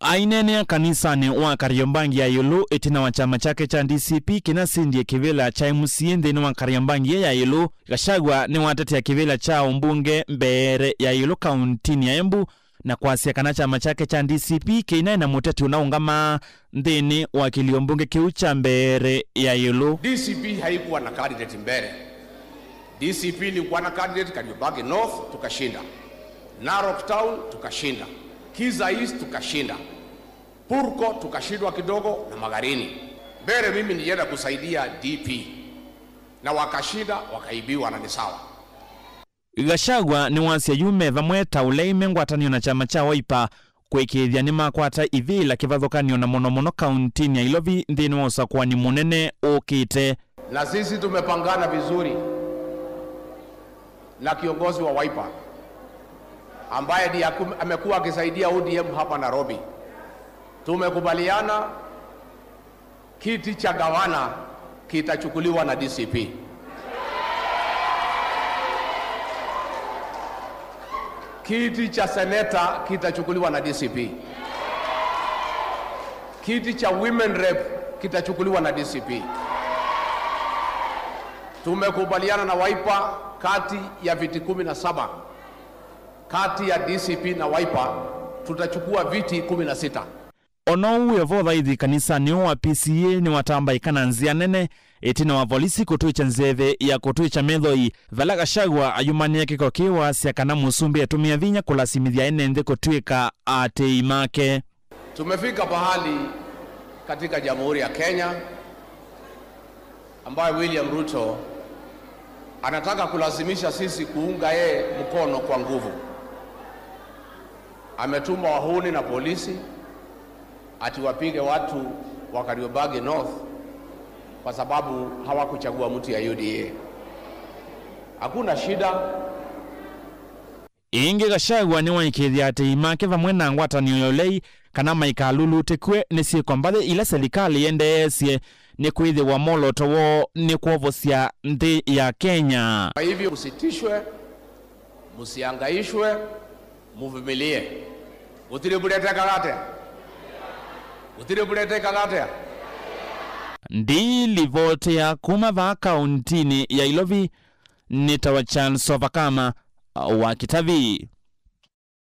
Ainene kanisani wa Kariobangi ya Yulu itina wa chama chake cha DCP kinasindie kivila cha MCA nthini wa Kariobangi ya Yulu. Gachagua ni watetea kivila cha umbunge mbere ya Yulu kauntini ya Embu na kwasia kana chama chake cha DCP kina na muteti unaungama nthini wa kilio mbunge kiu cha mbere ya Yulu. DCP haikuwa na candidate mbere. DCP ilikuwa na candidate Kariobangi North tukashinda, Narok Town tukashinda, Kiza East tukashinda, Purko tukashindwa kidogo na Magarini. Mbere mimi nilienda kusaidia DP na wakashinda, wakaibiwa na ni sawa. Gachagua ni wasia yume vamwe ta uleime ngwatanio na chama cha Wiper kwikithia ni makwata ivila kivathukanio na muno muno kauntini ya Ilovi nthini wa usakuani munene ukite. Na sisi tumepangana vizuri na kiongozi wa Wiper ambaye ndiye amekuwa akisaidia ODM hapa Nairobi. Tumekubaliana kiti cha gavana kitachukuliwa na DCP. Kiti cha seneta kitachukuliwa na DCP. Kiti cha women rep kitachukuliwa na DCP. Tumekubaliana na Wiper kati ya viti 17. Kati ya DCP na Wiper tutachukua viti 16. Ono uwe votha ithi kanisa ni wa PCA ni watamba ikana nzia nene itina wa polisi kutuicha nzeve ya kutuicha methoi. Vala Gachagua ayumania kiko kiwa sia kana musumbi atumia vinya kulasimithia ene nthi kutuika atei make. Tumefika pahali katika Jamhuri ya Kenya ambayo William Ruto anataka kulazimisha sisi kuunga yeye mkono kwa nguvu. Ametuma wahuni na polisi ati wapige watu wa Kariobangi North kwa sababu hawakuchagua mtu ya UDA. Hakuna shida. Inge Gachagua ni waikithia ati make vamwe na ngwatanio ya ulei kana maikalulu tekwe ni ciiko mbathe ila serikali yendeesie ni kwithiwa moloto wo ni kuovosia nthi ya Kenya. Kwa hivyo msitishwe, msiangaishwe, muvumilie. Utiriburete kagate. Ndili vote ya kuma va kauntini ya Ilovi nitawa Charles Sovakama wa Kitavi.